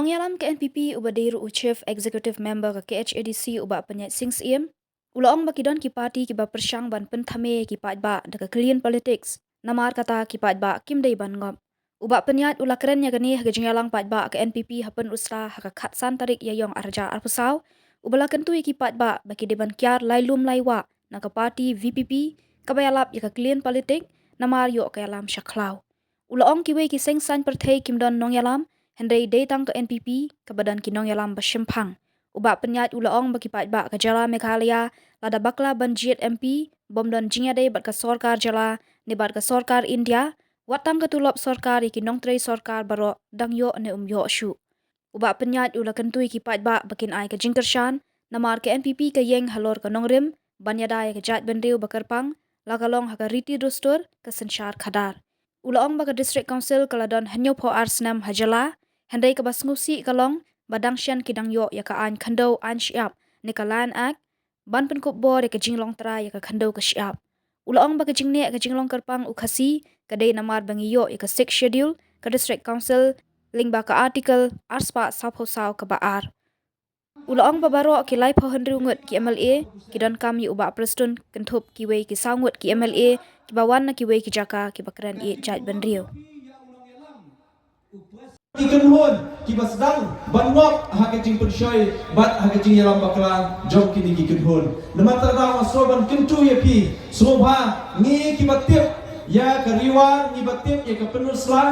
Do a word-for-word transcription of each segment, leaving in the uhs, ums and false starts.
Nongïalam ka N P P uba dei ruh u Chief Executive Member ka K H A D C u Bah Pynïaid Sing Syiem u la ong ba ki don ki party kiba pyrshang ban pynthame ïa ki paidbah da ka clean politics, namar kata ki paidbah kim dei ban ngop. U Bah Pynïaid u la kren ïa kane ha ka jingïalang paidbah ka N P P ha Pynursla ha ka khatsan tarik Ïaïong arhajar arphew saw, uba la kyntu ïa ki paidbah ba ki dei ban kiar lai lum lai wah na ka party V P P kaba ïalap ïa ka clean politic, namar ïoh ka ïalam sha khlaw. U la ong kiwei ki seng saiñ pyrthei kim don nongïalam, hynrei dei tang ka N P P kaba don ki nongïalam ba shemphang. U Bah Pynïaid u la ong ba ki paidbah ka jylla Meghalaya lada bakla ban jied M P bym don jingïadei bad ka sorkar jylla ne bad ka sorkar India, wat tang ka tulop sorkar ïa ki nongtrei sorkar baroh dang ïoh ne um ïoh shuh. U Bah Pynïaid u la kyntu ïa ki paidbah ba kin ai ka jingkyrshan, namar ka N P P ka ïeng halor ka nongrim ban ïada ïa ka jaitbynriew ba kyrpang, la ka long ha ka riti dustur, ka synshar khadar. U la ong ba ka District Council ka la don hynñiewphew ar snem ha jylla, hynrei kaba sngewsih ka long ba dang shen ki dang ïoh ïa ka aiñ khyndew aiñ shyiap ne ka Land Act ban pynkup bor ïa ka jinglong trai ïa ka khyndew ka shyiap. U la ong ba ka jingneh ka jinglong kyrpang u Khasi ka dei namar ba ngi ïoh ïa ka Sixth Schedule ka District Council lyngba ka Article arspah sawphew saw kaba ar. U la ong ba baroh ki laiphew hynriew ngut ki M L A ki donkam ïa u Bah Prestone, kynthup kiwei ki saw ngut ki M L A kiba wan na kiwei ki jaka kiba kren ïeit jaitbynriew. Ki kynhun kiba sdang ban ngop ha ka jingpynshoi bad ha ka jingïalam bakla jong kine ki kynhun. Namar kata nga sngewbha ban kyntu ïa phi, sngewbha ngi kiba tip ïa ka Ri War, ngi ba tip ïa ka Pynursla,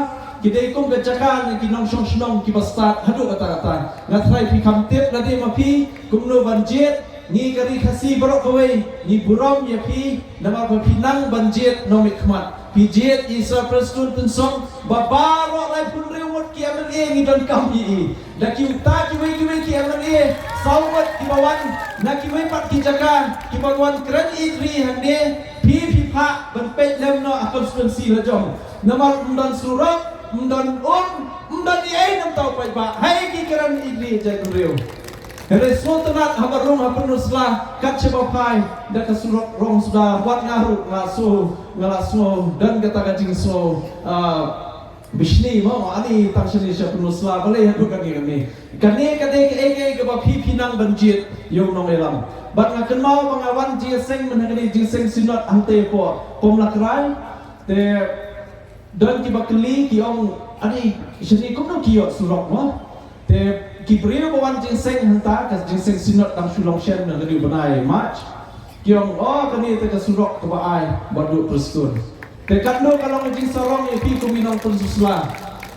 ki dei kum ka jaka na ki nongshong shnong kiba stad haduh katta katta. Nga tharai phi kham tip lade ma phi kumno ban jied. Ngi ka Ri Khasi baroh kawei ngi burom ïa phi namar ba phi nang ban jied nongmihkhmat. Phi jied ïa i Sir Prestone Tynsong ba baroh laiphew hynriew ngut ki M L A ngi donkam ïa i. Da kita kiwei kiwei ki M L A saw ngut kiba wan na kiwei pat ki jaka kiba wan kren ïeit ri hangne, phi phi phah ban peit lem noh ha constituency la jong. Namar ym don surok, ym don um, ym don ei ei namar u paidbah. Haei ki kren ïeit ri jaitbynriew. Hynrei sngewtynnat haba rung ha Pynursla kat shaba phai da ka surok rong suda, wat nga ruh nga sngew, nga la sngew don kata ka jingsngew, ah, bishni mo, ani tang shane sha Pynursla balei haduh kane kane. Kane ka dei kaei kaei kaba phi phi nang ban jied ïa u nongïalam. Bad nga kynmaw ba nga wan jingïaseng mynta kane, jingïaseng Synod hangtei hapoh Pomlakrai. Te don kiba kylli ki ong, ani shane kumno ki ïoh surok mo? Te ki briew ba wan jingïaseng hangta, ka jingïaseng Synod dang shu long shen na ka dei u bnai March. Ki ong, oh, kane te ka surok kaba ai Bah Duh Prestone. Te katno ka long jingsarong ïa phi kum i nong Pynursla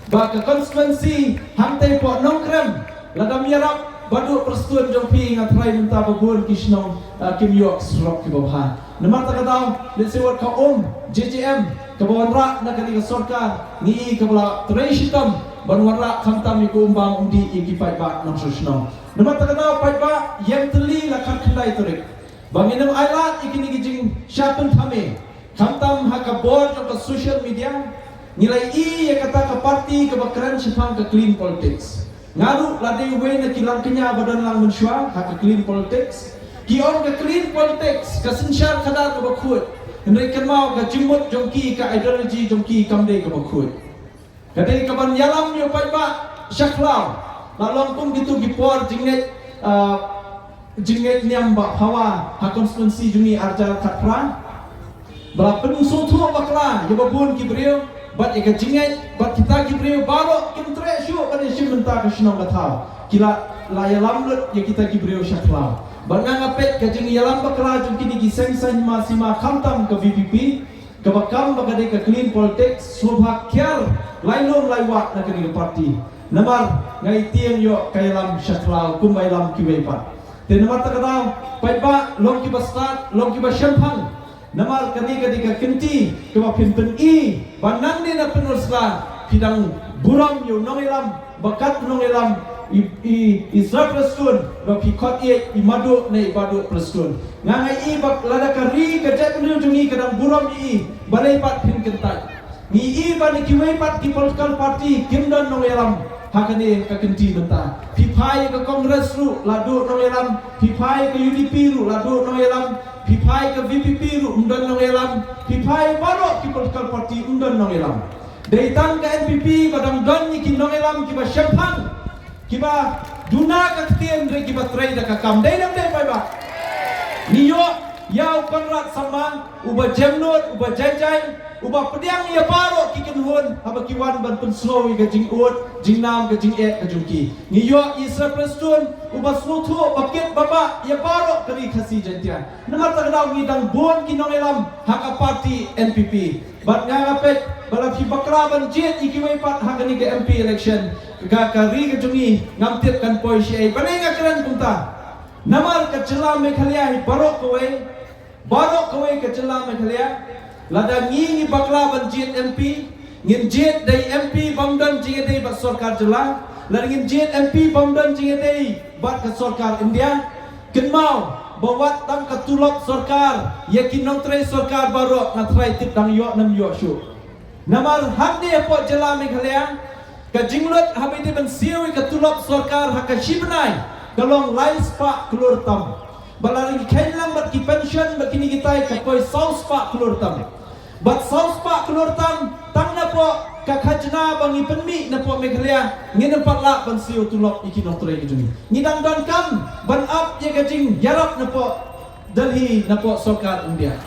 ba ka constituency hangtei hapoh Nongkrem, lada ym ïarap Bah Duh Prestone jong phi, nga tharai mynta ba bun ki shnong, ah, kim ïoh surok kiba bha. Namar kata ka daw, lehse wat ka um J J M kaba wanrah na kane ka sorkar, ngi i kaba la trei shitom ban wanrah khamtam ïa ka um bam um dih ïa ki paidbah nongshong shnong. Namar kata ka daw paidbah, ïeng tylli la khatkhyndai tarik ba ngin ym ailad ïa kine ki jingshah pynthame. Khamtam ha ka bor jong ka social media ngi la ïohi ïa kata ka party kaba kren shaphang ka clean politics. Nga ruh la dei uwei na ki langkñia ba don lang mynshuwa ha ka clean politics. Ki ong ka clean politics ka synshar khadar kaba khuid. Hynrei kynmaw ka jingmut jong ki, ka ideology jong ki kam dei kaba khuid. Ka dei kaban ïalam ïa u paidbah sha khlaw. La long kum kito ki por jingngeit, ah, jingngeit niam Bah Phawa ha constituency jong ngi arhajar khatphra. Ba la pynsngewthuh bakla ïa ba bun ki briew bad ïa ka jingngeit, bad kita ki briew baroh kim treh shuh ban ïashim bynta ka shnong ka thaw. Ki la, la ïalam lut ïa kita ki briew sha khlaw. Bad nga nga peit ka jingïalam bakla jong kine ki seng saiñ hima sima khamtam ka V P P, kaba kam ba ka dei ka clean politics, sngewbha kiar lai lum lai wah na kane ka party. Namar ngi tieng ïoh ka ïalam sha khlaw kumba ïalam kiwei pat. Te namar kata ka daw, paidbah, long kiba stad, long kiba shemphang. Namar kane ka dei ka kynti kaba phin pyni ba nangne na Pynursla phi dang burom ïa u nongïalam, ba kat u nongïalam i, i, i Sir Prestone, ba phi khot ïa i Madu ne i Bah Duh Prestone. Nga nga i ba lada ka ri ka jaitbynriew jong ngi ka dang burom ïa i, balei pat phin kyntait? Ngi i ba na kiwei pat ki political party kim don nongïalam ha kane ka kynti mynta. Phi phai ka Congress ruh la duh nongïalam, phi phai ka U D P ruh la duh nongïalam, phi phai ka V P P ruh ym don nongïalam, phi phai baroh ki political party ym don nongïalam. Dei tang ka N P P ba dang don ïa ki nongïalam kiba shemphang, Kiba duna ka ktien re kiba trei da ka kam. Dei nam dei paidbah. Ngi ïoh ïa u Conrad Sangma, uba jemnud, uba jaijai, uba pdiang ïa baroh ki kynhun haba ki wan ban pynsngew ïa ka jingud jingnam, ka jingeh ka jong ki. Ngi ïoh Isra Prestone, uba sngewthuh ba kit ba bah ïa baroh ka ri Khasi Jaintia. Namar kata ka daw ngi dang bun ki nongïalam ha ka party N P P. Bad nga nga peit ba la phi bakla ban jied ïa kiwei pat ha kane ka M P election, ka, ka ri ka jong ngi ngam tip kan poi shaei. Balei nga kren kumta? Namar ka jylla Meghalaya hi baroh kawei, baroh kawei ka jylla Meghalaya, lada ngi ngi bakla ban jied M P, ngin jied da i M P bym don jingïadei bad sorkar jylla, lada ngin jied M P bym don jingïadei bad ka sorkar India. Kynmaw ba wat tang ka tulop sorkar ïa ki nongtrei sorkar baroh nga trai tip dang ïoh nam ïoh shuh. Namar hangne hapoh jylla Meghalaya, ka jinglut haba ïadei ban siew ïa ka tulop sorkar ha ka shi bnai ka long lai spah klur tam. Bad lada ngi kheiñ lang bad ki pension bad kine kitai ka poi saw spah klur tam. Bad saw spah klur tam tang napoh ka khajna ba ngi pynmih napoh Meghalaya, ngin ym pat lah ban siew tulop ïa ki nongtrei ka jong ngi. Ngi dang donkam ban ap ïa ka jingïarap napoh Delhi, napoh sorkar India.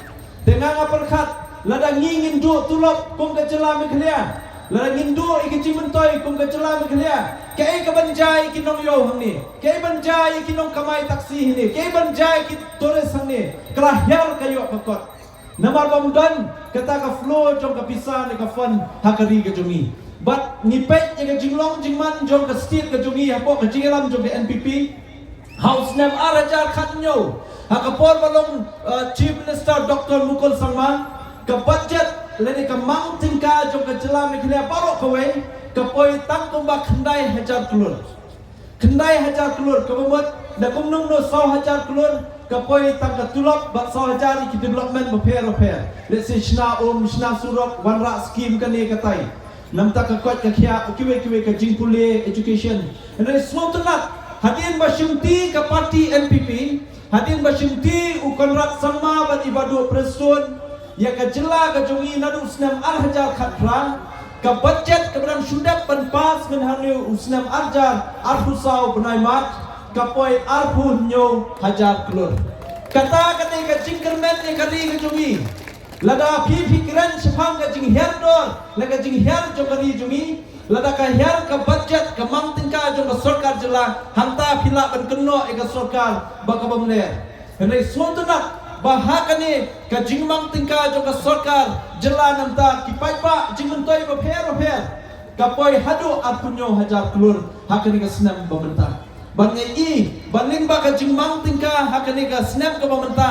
Te nga nga pyrkhat, lada ngi ngin duh tulop kum ka jylla Meghalaya, lada ngin duh ïa ka jingmyntoi kum ka jylla Meghalaya, kaei kaban jia ïa ki nongïew hangne, kaei ban jia ïa ki nongkamai taxi hangne, kaei ban jia ïa ki tourist hangne? Ka la hiar ka ïoh ka kot. Namar bym don kata ka flow jong ka pisa ne ka fund ha ka ri ka jong ngi. Bad ngi peit ïa ka jinglong jingman jong ka state ka jong ngi hapoh ka jingïalam jong ka N P P. Ha u snem ar hajar khathynñiew, ha ka por ba long, uh, Chief Minister Doctor Mukul Sangma, ka budget lane ka mang tyngka jong ka jylla Meghalaya baroh kawei ka poi tang kumba khyndai hajar klur. Khyndai hajar klur, kaba mut na kumno kumno saw hajar klur ka poi tang ka tulop bad saw hajar ïa ki development bapher bapher. Let's say shna um, shna surok, wanrah scheme kane katai. Namar ka koit ka khiah, kiwei kiwei ka jingpule, education. Hynrei sngewtynnat, hadien ba shimti ka party N P P, hadien ba shimti u Conrad Sangma bad i Bah Duh Prestone ïa ka jylla ka jong ngi naduh u snem ar hajar khatphra, ka budget kaba dang shu dep ban pass mynhynne u snem ar hajar arphew saw bnai March ka poi arphew hynñiew hajar klur. Kata ka dei ka jingkyrmen ïa ka ri ka jong ngi. Lada phi phi kren shaphang ka jinghiar dor, la ka jinghiar jong ka ri jong ngi, lada ka hiar ka budget, ka mang tyngka jong ka sorkar jylla, hangta phi lah ban kynnoh ïa ka sorkar ba ka bym leh. Hynrei sngewtynnat ba ha kane ka jingmang tyngka jong ka sorkar jylla namar ki paidbah jingmyntoi bapher bapher ka poi haduh arphew hynñiew hajar klur ha kane ka snem ba mynta. Bad nga i ba lyngba ka jingmang tyngka ha kane ka snem kaba mynta,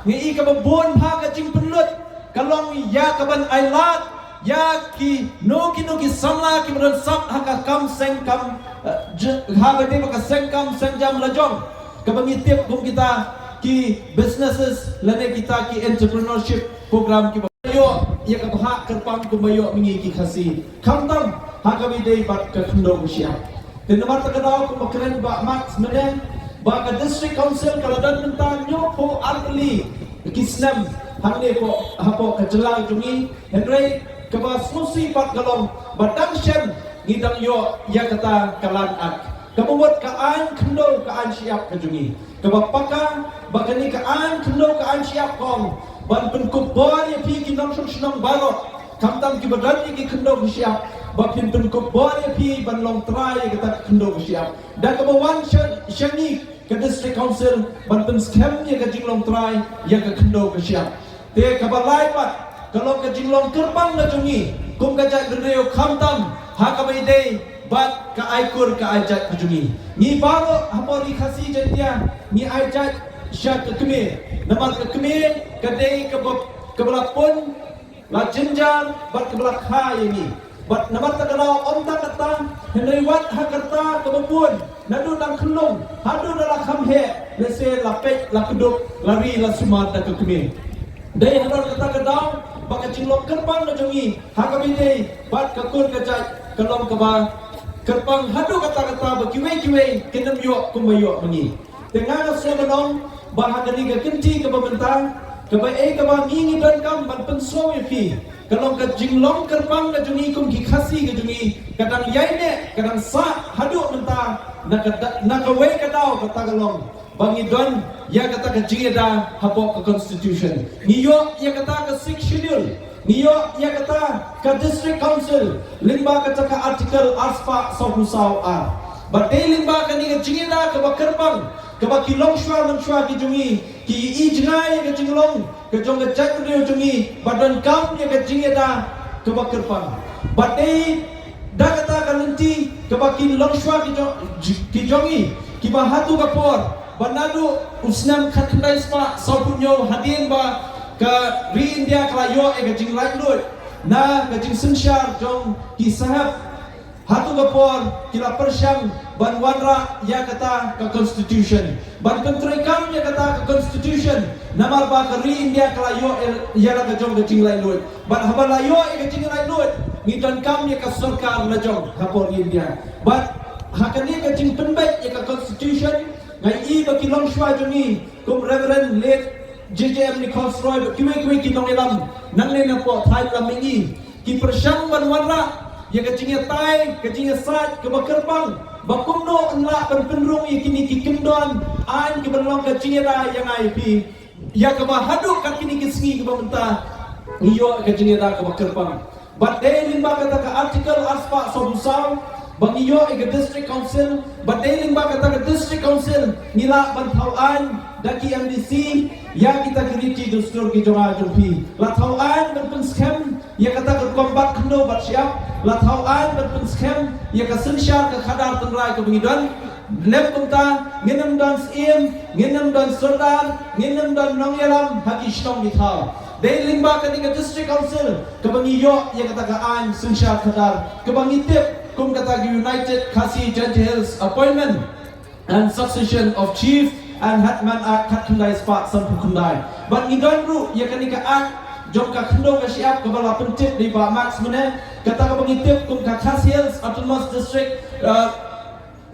nga i kaba bun bha ka jingpynlut ka long ïa kaban ailad ïa kino kino ki samla kiba don sap ha ka kam seng kam, eh, j-, ha kaba dei ba ka seng kam seng jam la jong, kaba ngi tip kum kita ki businesses lane kita ki entrepreneurship program kiba ïoh ïa ka bhah kyrpang kumba ïoh ma ngi ki Khasi, khamtam ha kaba dei bad ka khyndew ka shyiap. Te namar kata ka daw kumba kren Bah Max mynne ba ka District Council ka la don mynta hynñiewphew ar tylli ki snem hangne hapoh, hapoh ka jylla jong ngi. Hynrei kaba sngewsih pat ka long ba dang shen ngi dang ïoh ïa kata ka Land Act kaba mut ka aiñ khyndew ka aiñ shyiap ka jong ngi. Kaba paka ba kane ka aiñ khyndew ka aiñ shyiap ka ong ban pynkup bor ïa phi ki nongshong shnong baroh, khamtam kiba don ïa ki khyndew ki shyiap, ba phin pynkup bor ïa phi ban long trai ïa kata ka khyndew ka shyiap. Da kaba wan sha, sha ngi ka District Council ban pynskhem ïa ka jinglong trai ïa ka khyndew ka shyiap. Te kaba lai pat ka long ka jinglong kyrpang ka jong ngi kum ka jaitbynriew, khamtam ha kaba ïadei bad ka aikur ka aijait ka jong ngi. Ngi baroh hapoh ri Khasi Jaiñtia ngi aijait sha ka kmie. Namar ka kmie ka dei kaba, kaba la pun, la jynjar bad kaba la kha ïa ngi. Bad namar kata ka daw ym tang kata, hynrei wat ha ka rta kaba bun, naduh dang khyllung haduh da la kham heh, lehse la peit, la kdup, la ri, la sumar da ka kmie. Dei halor kata ka daw ba ka jinglong kyrpang ka jong ngi ha kaba ïadei bad ka kur ka jait ka long kaba kyrpang haduh katta katta ba kiwei kiwei kin ym ïoh kumba ïoh ma ngi. Te nga nga sngew ban ong ba ha kane ka kynti kaba mynta, kaba ei kaba ngi ngi donkam ban pynsngew ïa phi ka long ka jinglong kyrpang ka jong ngi kum ki Khasi ka jong ngi ka dang ïaineh, ka dang sah haduh mynta. Na ka, na kawei ka daw kata ka long ba ngi don ïa kata ka jingïada hapoh ka constitution. Ngi ïoh ïa kata ka sixth schedule. Ngi ïoh ïa kata ka district council lyngba kata ka article arspah sawphew saw A. Bad dei lyngba kane ka jingïada kaba kyrpang kaba ki longshuwa manshuwa ki jong ngi ki ïohi jngai ïa ka jinglong ka jong ka jaitbynriew jong ngi ba donkam ïa ka jingïada kaba kyrpang. Bad dei da kata ka lynti kaba ki longshuwa ki jong, ki jong ngi kiba hato ka por ba naduh u snem khatkhyndai spah sawphew hynñiew hadien ba ka ri India ka la ïoh ïa ka jinglaitluid na ka jingsynshar jong ki sahep. Hato ka por ki la pyrshang ban wanrah ïa kata ka constitution, ban pyntreikam ïa kata ka constitution, namar ba ka ri India ka la ïoh ïa la ka jong ka jinglaitluid. Bad haba la ïoh ïa ka jinglaitluid, ngi donkam ïa ka sorkar la jong ha por India. Bad ha kane ka jingpynbeit ïa ka constitution, nga ïohi ba ki longshuwa jong ngi kum Reverend Late J J M Nichols Roy bad kiwei kiwei ki nongïalam nangne napoh thaiñ Lammihngi ki pyrshang ban wanrah ïa ka jingïatai, ka jingïasaid kaba kyrpang ba kumno yn lah ban pynrung ïa kine ki kyndon aiñ kiban long ka jingïada ïa nga ïa phi ïa kaba haduh kat kine ki sngi kiba mynta ngi ïoh ka jingïada kaba kyrpang. Bad dei lyngba kata ka article arspah sawphew saw ba ngi ïoh ïa ka district council, bad dei lyngba kata ka district council ngi lah ban thaw aiñ da ki M D C ïa kita ki riti dustur ki jong nga jong phi. La thaw aiñ ban pynskhem ïa kata ka rukom bat khyndew bat shyiap, la thaw aiñ ban pynskhem ïa ka synshar ka khadar tynrai kaba ngi don. Lem kumta ngin ym don syiem, ngin ym don sordar, ngin ym don nongïalam ha ki shnong ki thaw. Dei lyngba kane ka district council kaba ngi ïoh ïa kata ka aiñ synshar khadar kaba ngi tip kum kata ka United Khasi Jaintia Hills Appointment and Succession of Chief and Headman Act khatkhyndai spah sanphew khyndai. Bad ngi don ruh ïa kane ka Act jong ka khyndew ka shyiap kaba la pyntip da i Bah Max mynne, kata kaba ngi tip kum ka Khasi Hills Autonomous District, uh,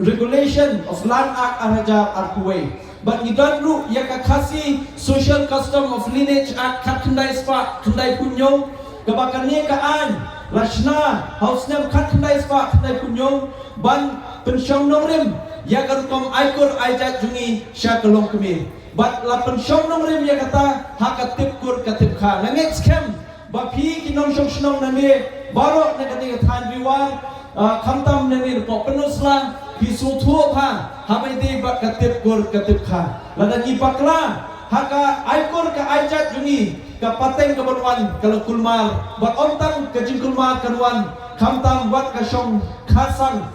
Regulation of Land Act ar hajar arphew wei. Bad ngi don ruh ïa ka Khasi Social Custom of Lineage Act khatkhyndai spah khyndaiphew hynñiew, kaba kane ka aiñ la shna ha u snem khatkhyndai spah khyndaiphew hynñiew ban pynshong nongrim ïa ka rukom aikur aijait jong ngi sha ka longkmie. Bad la pynshong nongrim ïa kata ha ka tip kur ka tip kha. Nga ngeit skhem ba phi ki nongshong shnong nangne baroh na kane ka thaiñ Ri War, ah, khamtam nangne napoh Pynursla, phi sngewthuh bha haba ïadei bad ka tip kur ka tip kha. Lada ngi bakla ha ka aikur ka aijait jong ngi, ka pateng kaban wan ka la kulmar, bad ym tang ka jingkulmar kan wan, khamtam wat ka shong kha sang,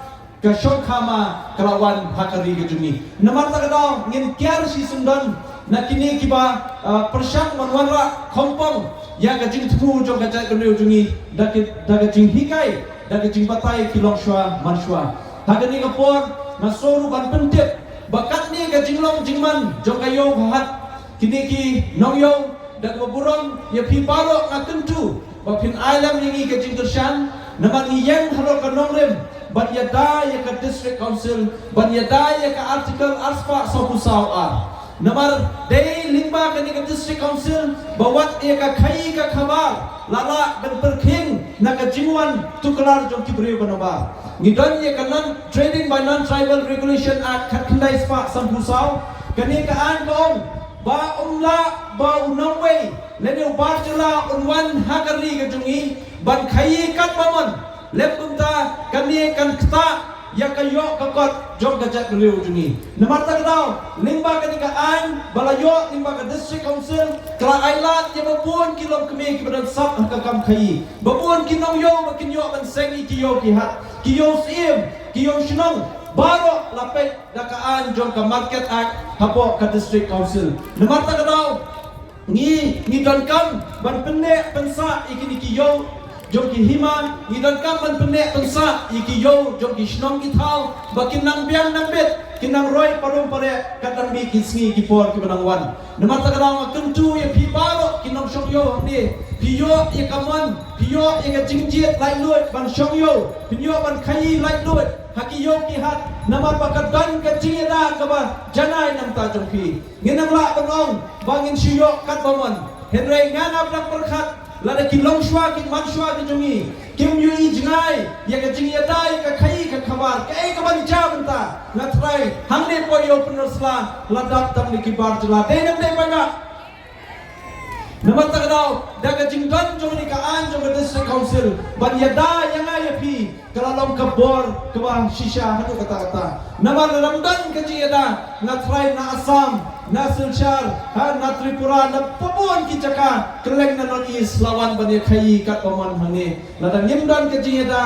ka shong kha ma ka la wan ha ka ri ka jong ngi. Namar kata ka daw ngin kiar shisyndon na kine kiba, ah, pyrshang ban wanrah khongpong ïa ka jingthmu jong ka jaitbynriew jong ngi da ki, da ka jinghikai, da ka jingbatai ki longshuwa manshuwa. Ha kane ka por nga sngew ruh ban pyntip ba katne ka jinglong jingman jong ka ïew ka hat, kine ki nongïew, da kaba burom ïa phi baroh nga kyntu ba phin ai lem ïa ngi ka jingkyrshan, namar ngi ïeng halor ka nongrim ban ïada ïa ka District Council, ban ïada ïa ka Article arspah sawphew saw A. Namar dei lyngba kane ka District Council ba wat ïa ka khaïi ka khabar la lah ban pyrkhing na ka jingwan tuklar jong ki briew ba nabar. Ngi don ïa ka Non-Trading by Non-Tribal Regulation Act khatkhyndai spah sanphew saw. Kane ka aiñ ka ong ba um lah ba u nongwei lane u bar jylla un wan ha ka ri ka jong ngi ban khaïi katba mon. Lem kumta kane kan ktah ïa ka ïoh ka kot jong ka jaitbynriew jong ngi. Namar kata ka daw lyngba kane ka aiñ ba la ïoh lyngba ka District Council ka la ailad ïa ba bun ki longkmie kiba don sap ha ka kam khaïi, ba bun ki nongïew ba kin ïoh ban seng ïa ki ïew ki hat, ki ïew syiem, ki ïew shnong, baroh la peit da ka aiñ jong ka Market Act hapoh ka District Council. Namar kata ka daw ngi, ngi donkam ban pynneh pynsah ïa kine ki ïew jong ki hima, ngi donkam ban pynneh pynsah ïa ki ïew jong ki shnong ki thaw ba kin nang biang nang bit, kin nang roi parum pareh kat nang bit ki sngi ki por kiba nang wan. Namar kata ka daw nga kyntu ïa phi baroh ki nongshong ïew hangne, phi ïoh ïa ka mon, phi ïoh ïa ka jingjied laitluid ban shong ïew, phin ïoh ban khaïi laitluid ha ki ïew ki hat, namar ba ka don ka jingïada kaba janai na ka bynta jong phi. Ngin nang lah ban ong ba ngin shu ïoh katba mon, hynrei nga nga dang pyrkhat Lada ki longshuwa ki manshuwa ki jong ngi kim ïohi jngai ïa ka jingïada ïa ka khaïi ka khabar, kaei kaban jia mynta? Nga trai hangne poi ïa u Pynursla la dap tang ne ki bar jylla. Dei ne ym dei paidbah? Namar kata ka daw da ka jingdon jong ne ka aiñ jong ka District Council ban ïada ïa nga ïa phi ka la long ka bor kaba shisha haduh katta katta. Namar lada ym don ka jingïada, nga trai na Assam, na Silchar, ha, na Tripura, na bun ki jaka kylleng na North East la wan ban ïa khaïi katba mon hangne. Lada ngim don ka jingïada,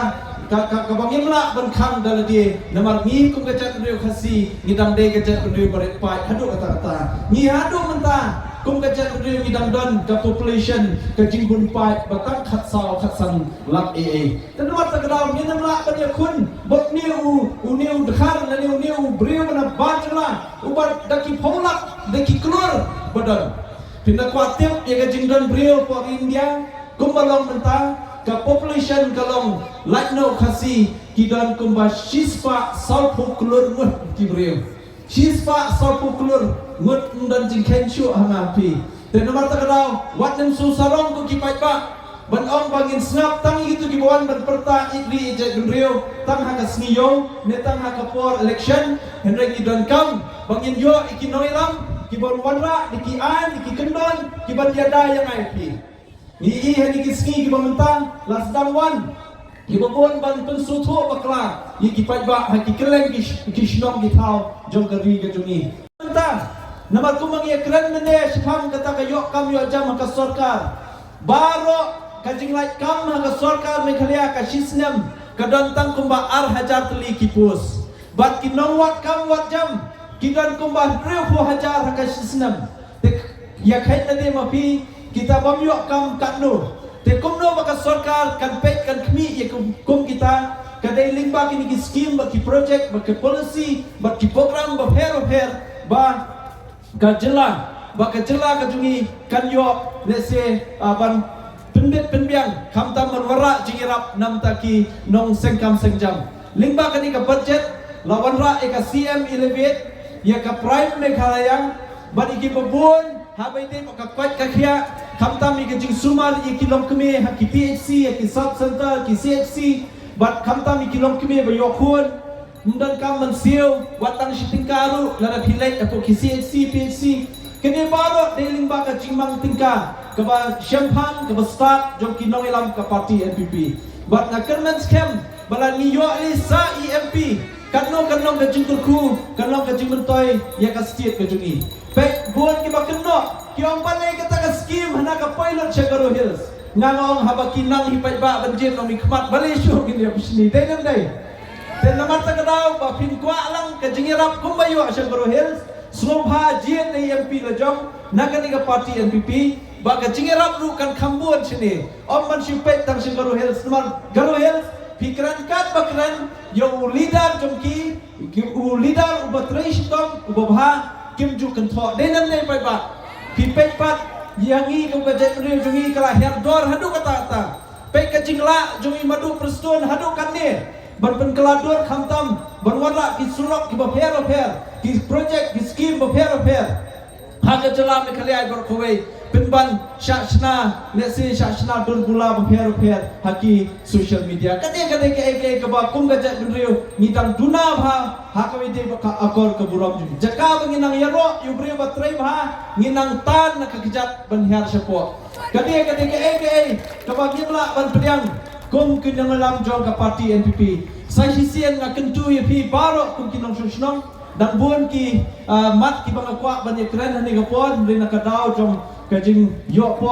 ka, ka, kaba ngim lah ban khang da lade, namar ngi kum ka jaitbynriew Khasi ngi dang dei ka jaitbynriew ba rit paid haduh katta katta. Ngi haduh mynta kum ka jaitbynriew ngi dang don ka population, ka jingbun paid ba tang khatsaw khatsan lak ei ei. Te namar kata ka daw ngin ym lah ban ïakhun ba une u, une u dkhar lane une u briew ba na bar jylla uba da ki phew lak, da ki klur ba don. Phin da kwah tip ïa ka jingdon briew por India, kumba long mynta ka population ka long lait na u Khasi ki don kumba shispah sawphew klur ngut ki briew. Shispah sawphew klur ngut, ym don jingkheiñ shuh ha nga phi. Te namar kata ka daw wat nym shu sarong ko ki paidbah ban ong ba ngin sngap tang ïa kito kiba wan ban pyrta ïeit ri ïeit jaitbynriew tang ha ka sngi ïew ne tang ha ka por election. Hynrei ngi donkam ba ngin ïoh ïa ki nongïalam kiban wanrah da ki aiñ, da ki kyndon kiban ïada ïa nga ïa phi. Ngi ïohi ha kine ki sngi kiba mynta la sdang wan kiba bun ban pynsngewthuh bakla ïa ki paidbah ha ki kylleng ki sh-, ki shnong ki thaw jong ka ri ka jong ngi. Mynta namar kumba ngi ïakren mynne shaphang kata ka ïoh kam ïoh jam ha ka sorkar, baroh ka jinglait kam ha ka sorkar Meghalaya ka shisnem ka don tang kumba ar hajar tylli ki post. Bad ki nongwad kam wad jam ki don kumba hynriewphew hajar ha ka shisnem. Te ïa kheiñ lade ma phi kita bym ïoh kam katno? Te kumno ba ka sorkar kan peit kan khmih ïa kum, kum kita? Ka dei lyngba kine ki skim bad ki project bad ki policy bad ki program bapher bapher ba ka jylla, ba ka jylla ka jong ngi kan ïoh lehse, ah, ban pynbit pynbiang khamtam ban wanrah jingïarap na bynta ki nongseng kam seng jam. Lyngba kane ka budget la wanrah ïa ka C M Elevate, ïa ka Prime Meghalaya bad ïa kiba bun ha ba ïadei bad ka koit ka khiah, khamtam ïa ka jingsumar ïa ki longkmie ha ki P H C, ïa ki sub center, ki C H C, bad khamtam ïa ki longkmie ba ïoh khun. Ym donkam ban siew wat tang shi tyngka ruh lada phi leit hapoh ki C H C, P H C. Kane baroh dei lyngba ka jingmang tyngka kaba shemphang kaba stad jong ki nongïalam ka party N P P. Bad nga kyrmen skhem ba lada ngi ïoh ïa sa i M P, katno kan long ka jingkyrkhu, kan long ka jingmyntoi ïa ka state ka jong ngi. Peit bun kiba kynnoh ki ong balei kata ka skim hana ka pilot sha Garo Hills. Nga nga ong haba ki nang hi paidbah ban jied nongmihkhmat balei shuh ngin ïa pishni, dei ne ym dei? Te namar kata ka daw ba phin kwah lang ka jingïarap kumba ïoh sha Garo Hills, sngewbha jied ïa i M P la jong na kane ka party N P P ba ka jingïarap ruh kan kham bun shane. Ym ban shu peit tang sha Garo Hills, namar Garo Hills phi kren katba kren ïa u leader jong ki, ki, u leader uba trei shitom uba bha kim ju kynthoh, dei ne ym dei paidbah? Phi peit pat ïa ngi kum ka jaitbynriew jong ngi ka la hiar dor haduh katta katta. Peit ka jinglah jong i Madu Prestone haduh katne ban pynkylla dur khamtam ban wanrah ki surok kiba pher bapher, ki project, ki skim bapher bapher ha ka jylla Meghalaya baroh kawei, pynban shah shna, lehse shah shna dur bula bapher bapher ha ki social media. Ka dei, ka dei kaei kaei kaba kum ka jaitbynriew ngi dang duna bha ha kaba ïadei bad ka akor ka burom jong ngi. Jaka ba ngi nang ïaroh ïa u briew ba trei bha, ngi nang tan na ka kjat ban hiar shapoh. Ka dei, ka dei kaei kaei kaba ngim lah ban pdiang kum ki nongïalam jong ka party N P P. Sa shisien nga kyntu ïa phi baroh kum ki nongshong shnong, dang bun ki, ah, mat kiba nga kwah ban ïakren ha kane ka por, hynrei na ka daw jong ka jingïoh por